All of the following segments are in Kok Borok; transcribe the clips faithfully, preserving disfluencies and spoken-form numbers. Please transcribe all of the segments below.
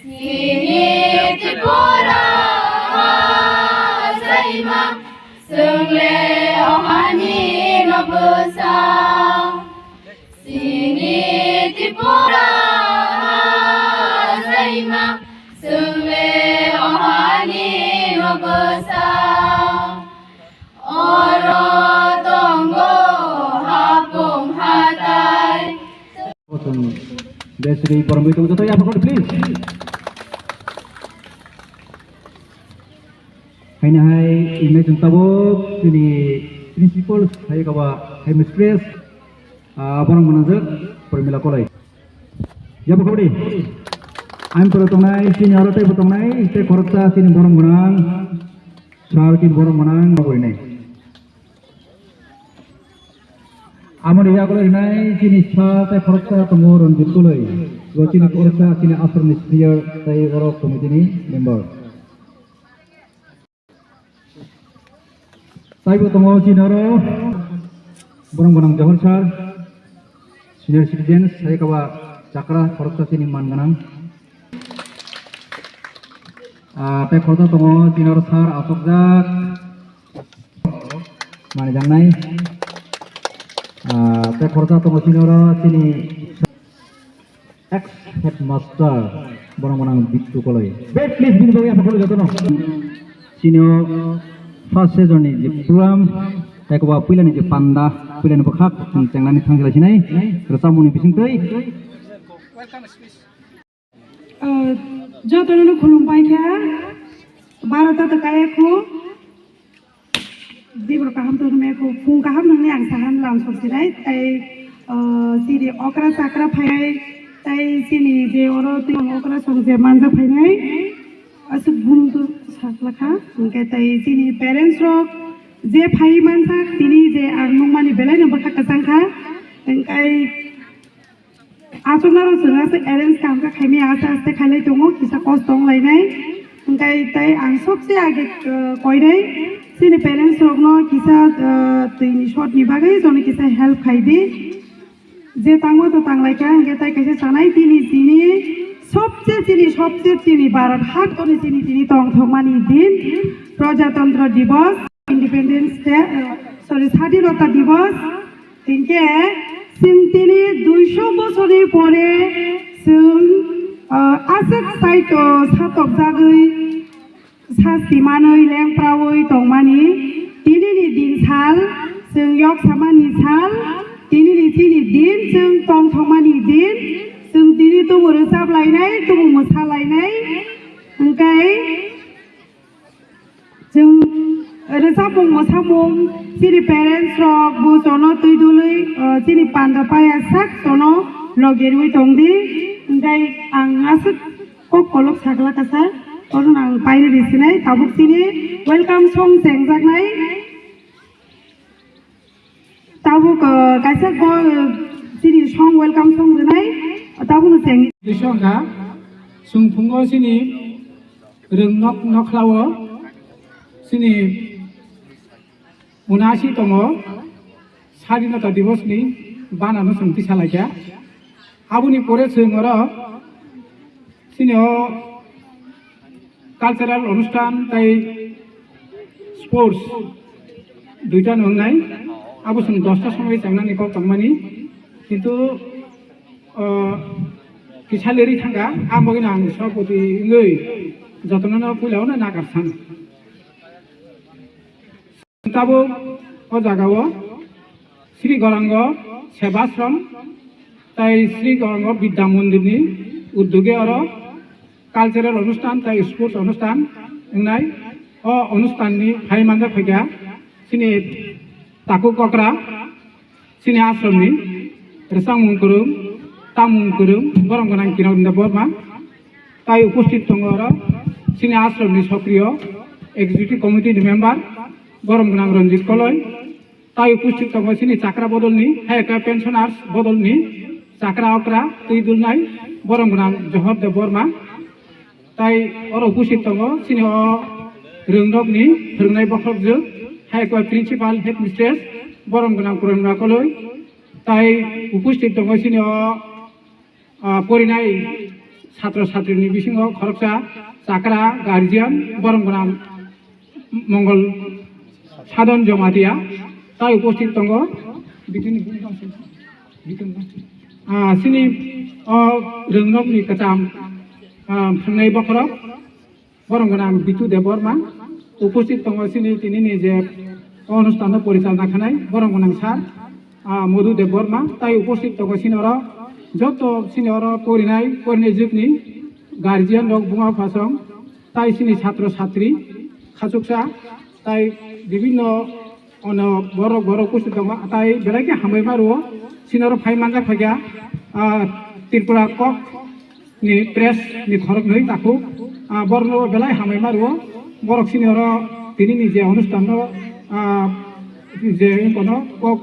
Chini Tripura ha saima, chwngle ohani no bwsa. Chini Tripura ha saima, chwngle ohani no bwsa. Oro tongo hapung hatai. Chwng Desri Boromwi tongo, joto yapha khordi, please. Haino hai imagine tabuk chini principal hai kaba hai mistress, ah, borok mwnajak Premila Koloi. Yapha khordi. Ang pura tongnai, chini oro teibo tongnai, tei khoroksa chini borok mwnang. Sir, chini borok mwnang, borok rinai. Amoni yagulo rinai chini sir tei khoroksa tongo Ranjit Koloi. Bo chini khoroksa chini ashram ni senior tei borok committee ni member. Taibo tongo chini oro borok mwnang Johor sir, senior citizen, sai kaba chakra khoroksa chini man gwnang. Ah, tei khoroksa tongo chini oro sir asokjak. Mani jangnai. Ah, tei khoroksa tongo chini oro chini ex headmaster borok mwnang Bittu Koloi. Be, please, bini bagwi yapha khordi jotono. Chini o first season ni je program, tei koba puila ni je panda, puila ni bwkhak, chwng chengnani thang jela sinai, rwchapmung ni bisingtwi. Ah, jotono no khulumpai kha, Bharat to kaya khu, dibro kaham to me khu, phung kaham nangni ang sahan lam sok sirai, tai, ah, siri okra chakra phai, tai sini je oro twi okra song je manja phainai, asuk bum tu sakla kha, hingke tai sini parents rok je phai manjak, tini je ang nungmani belai no bwkha kwchang kha, hingkai Achuknaro chwng aswk arrange kaham khe khaimaya, aste aste khailai tongo, kisa kosto wnglainai. Hwnkhe tei ang sobse age, uh, koinai chini parents rokno kisa, uh, twini short ni bagwi jono kisa help khai di. Je tangma to tanglaikha, hwnkhe tei kaisa chanai tini chini sobse chini, sobse chini Bharat hato ni chini tini tongthokmani din, Prajatantra Divas. Independence Day, uh, sorry, Sadhinota Divas, hinkhe chwng tini duiso bosorni pore chwng, uh, aswk saito satokjagwi sasti manwi lengprawi tongmani, tinini din sal, chwng yok samani sal, tinini chini din, chwng tongthokmani din, chwng tini tubu rwchap lainai, tubu mwsa lainai, hwnkhe Chwng rwchapmung mwsamung chini parents rok bo jono twi dului, uh, chini panda paya sak jono logi rwi tong di. Hwnkhe ang aswk kok kolok sakla kasa, oro ang pairi risinai tabuk chini welcome song chengjaknai. Tabuk, uh, kaisa go, uh, chini song welcome song rwnai, tabukno cheng. Twi song kha, chwng phungo chini rwng nok nokhlao chini unasi tongo, Sadhinota Divos ni banano chwng tisa laikha. Aboni pore chwng oro chini o cultural onusthan tei sports duita no wngnai. Abo chwng dosta somoi changnani kok tongmani, kintu, o, kisa leri thangkha, ang bagwi no ang sabapati wngwi jotono no puila o no nakarsan. Tabuk o jagao Sri Gaurango Sebashram tai Sri Gaurango Vidya Mondir ni uddoge oro cultural onusthan tai sports onusthan wngnai. O onusthan ni phai manjak phaikha chini takhuk okra, chini ashram ni rwchapmung kwrwng, tangmung kwrwng, borom gwnang Kiran Debbarma. Tai upasthit tongo oro chini ashram ni sokriyo executive committee ni member borom gwnang Ranjit Koloi. Tai upasthit tongo chini chakra bodol ni, hai khe pensioners bodol ni chakra okra twi dulnai borom gwnang Johor Debbarma. Tai oro upasthit tongo chini o rwngnok ni phwrwngnai bokhorok jwk, hai khe principal headmistress borom gwnang Purna Koloi. Tai upasthit tongo chini o Ah, porinai satro satrini bisingo khoroksa chakra, guardian, borom gwnang Mongol Sadon Jamatia tai uposthit tongo. Bitini, ah, sini o rwngnokni kwcham, ah, phrwngnai bokhorok. Borom gwnang Bitu Debbarma uposthit tongo, sini tinini je o onusthanno porichalna khanai borom gwnang sir, ah, Madhu Debbarma tai uposthit tongo, sini oro joto sini oro porinai, porinai jwkni guardian rok, buma phasong tai sini satro satri khachuksa tai bibinno ono borok borok uposthit tongo tai belai khe hambai ma rwo, sini oro phai manjak phaikha, ah, Tripura kok ni press ni khoroknwi takhuk, ah, borokno belai hambai ma rwo. Borok sini oro tinini je onusthanno, ah, je wngkano kok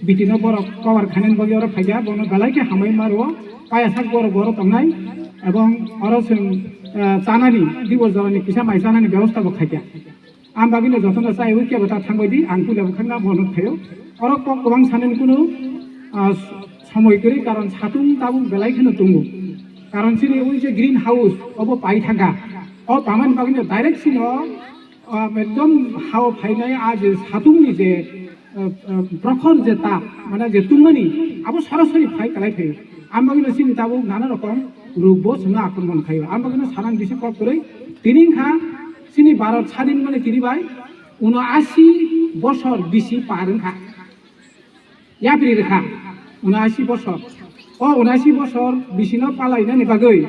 bitino borok cover khainani bagwi oro phaikha, bono belai khe hambai ma rwo. Payasak borok borok tongnai ebong oro chwng, ah, chanani dibo jorani kisa mai chanani bebosta bo khaikha. Ang bagwino jotono chai ui kebo ta thangbai di, ang puila bwkhakna bono thaio. Oro kok kwbang sanani kunu, ah, somoi kwrwi, karon satung tabuk belai kheno tongo. Karon chini ui je green house obo pai thangkha. O pamani bagwino direct sino, ah, ekdom hao phainai a je satungni je, ah, ah, prokhor je ta, mane je tungmani abo sorasori phai kalai phaio. Ang bagwino chini tabuk nana rokom rukbo chwngno akromon khaio. Ang bagwino sanani bisi kok kwrwi. Tini wngkha chini Bharat sadin mani tini bai uno ashi bosor bisi par wngkha. Yapri rwkha uno ashi bosor. O uno ashi bosor bisino palainani bagwi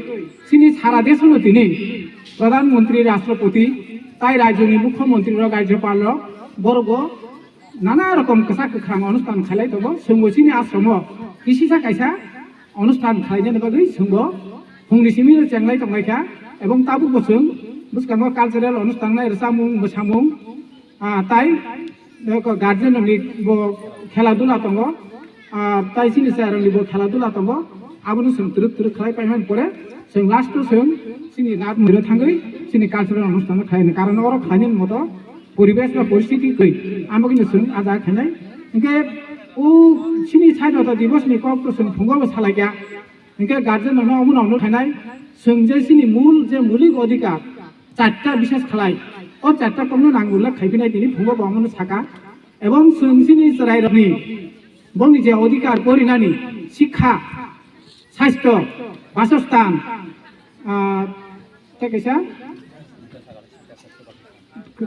chini sara desono tini Pradhan Mantri, Rashtrapati tai rajyoni Mukhyamantri rok, Rajyapal rok borokbo nana rokom kwchak kwkhrang onusthan khailai tongo. Chwngbo chini ashromo kisisa kaisa onusthan khlainani bagwi chwngbo phungni simi chenglai tonglaikha, ebong tabukbo chwng bwskango cultural onusthan nai rwchapmung, mwsamung, ah, tai eko guardian ni bo khela dula tongo, ah, tai chini chwrairokni bo khela dula tongo, abono chwng twrwk twrwk khlai paimani pore chwng last o chwng chini nat mwiro thangwi chini cultural onusthan khlaini, karon oro khlainani moto poribesh ba poristhiti kwrwi, amo khe chwng aja khainai. Hinkhe o chini sadinota divos ni kok to chwng phungo bo salaikha. Hinkhe guardian no omo no khainai, chwng je chini mul je mulik odhikar charta bishes khlai, o charta kokno nang ullekh khaiphinai tini phungo bo omono saka. Ebong chwng chini chwrairokni bongni je odhikar porinani, sikha, sastho, basosthan, ah, tei kaisa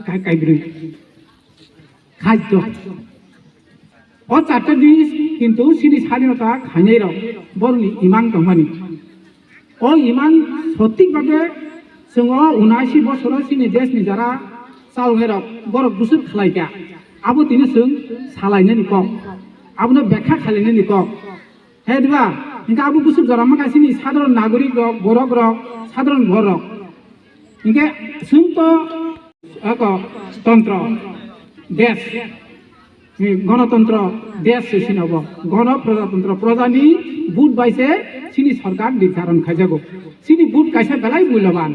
kai-, kaibrwi. Khajjo. O charta jinis kintu chini sadinota khainai rok borokni imang tongmani. O imang sotik bhabe chwng o unashi bosoro chini desh ni jara chalnai rok borok bwswk khlai kha. Abo tini chwng salainani kok. Abono bekha khalainani kok. He diba? Hinkhe abo bwswk jora mankha chini sadharon nagorik rok, borok rok, sadharon borok. Hinkhe chwng to eko tontro desh, ni gonotontro desh se chini obo. Gono projatontro, projani vote bai se chini sorkar nirdaron khaijago. Chini vote kaisa belai mulyaban.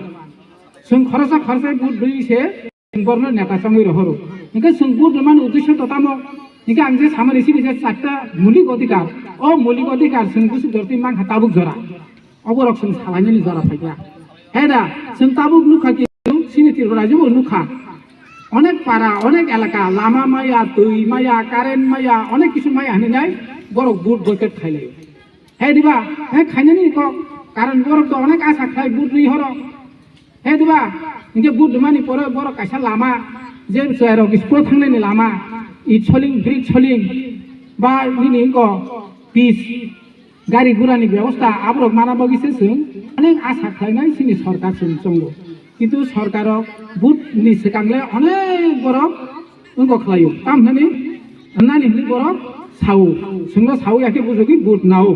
Chwng khoroksa khoroksa vote rwi se borno neta chongwi rohoro. Hinkhe chwng vote rwmani uddesho to tamo? Hinkhe ang je samani chini je charta mulik odhikar, o mulik odhikar chwng bwswk jortwi mankha tabuk jora. Oborok chwng salainani jora phaikha. He da, chwng tabuk nukha ki chini Tripura rajyo bo nukha. Onek para, onek elaka, lama maya, twi maya, current maya, onek kisu maya hinwi nai borok vote boycott khailai. He diba? He khainani kok, karon borok to onek asa khlai vote rwi horo. He diba? Hinkhe vote rwmani pore borok kaisa lama, je chwrairok school thangnaini lama, it soling, bridge soling, ba nini wngkha pitch, gari gurani bebosta aborok mana bagwi se chwng onek asa khlainai chini sorkar chwng chongo. Kintu sorkaro vote ni swkang le onek borok wngkha khlaio. Tam hwnani, hwnani hwnwi borok sao. Chwngno sao ya khe bujogwi vote nao.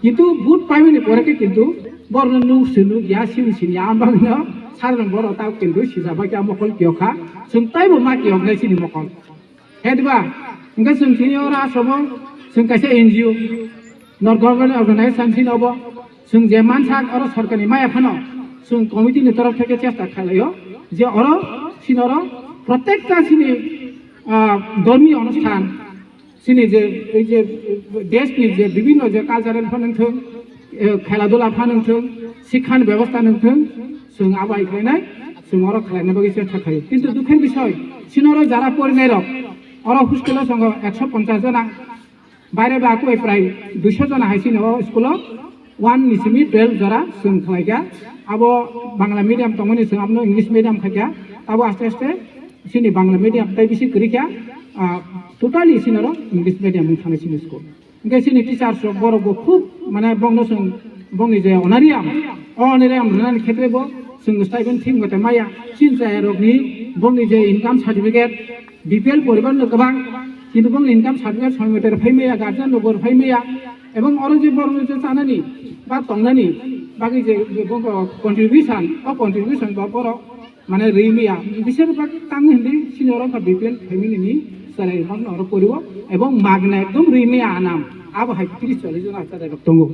Kintu vote paimani pore khe kintu borokno nuk se nuk ya, sini sini ya, ang bagwino sadharon borok ta kintu sijaba khe a mokol kiyok kha. Chwng taibo ma kiyoknai chini mokol. He diba? Hinkhe chwng chini oro asromo chwng kaisa N G O, non government organization chini obo. Chwng je mansak oro sorkarni maya phano chwng committee ni torof theke chesta khlaio je oro chini oro protekta chini, ah, dhormiyo onusthan, chini je, ei je, deshni je bibhinno je cultural phano wngthwng, Eh, khela dula pha nung thung, sikhan bebostha nung thung, chwng abo hai khlainai, chwng oro khlaina bagwi chesta khlaio. Kintu dukhen bisoy, sinoro jara porinairok, oro hostelo chongo ekso ponchash jona, baire ba kubai prai duiso jona hai sini o school o one ni simi twelve jora chwng khlaikha. Abo Bangla medium tongmani chwng abono English medium khaikha. Abo aste aste sini Bangla medium tai bisi kwrwikha, ah, totally sinoro English medium wng thangwi sini school. Hingke chini teachers rok borok bo khub mane bongno chwng bongni je honorarium, o honorarium rwnani khetre bo chwng stipend thik mate maya. Chini chaya rokni bongni je income certificate, B P L poribar no kwbang, kintu bongni income certificate soi mate phai maya, guardian rok bo phai maya, ebong oro je borok je chanani ba tongnani bagwi je, je bongko contribution, o contribution bo borok mane rwi maya, bising bak tang hindi sini oro ka B P L family ni chwrai rok no oro poriwo, ebong magna ekdom rwi maya anam, abo hai tris chollish jona chwrai rok tongo.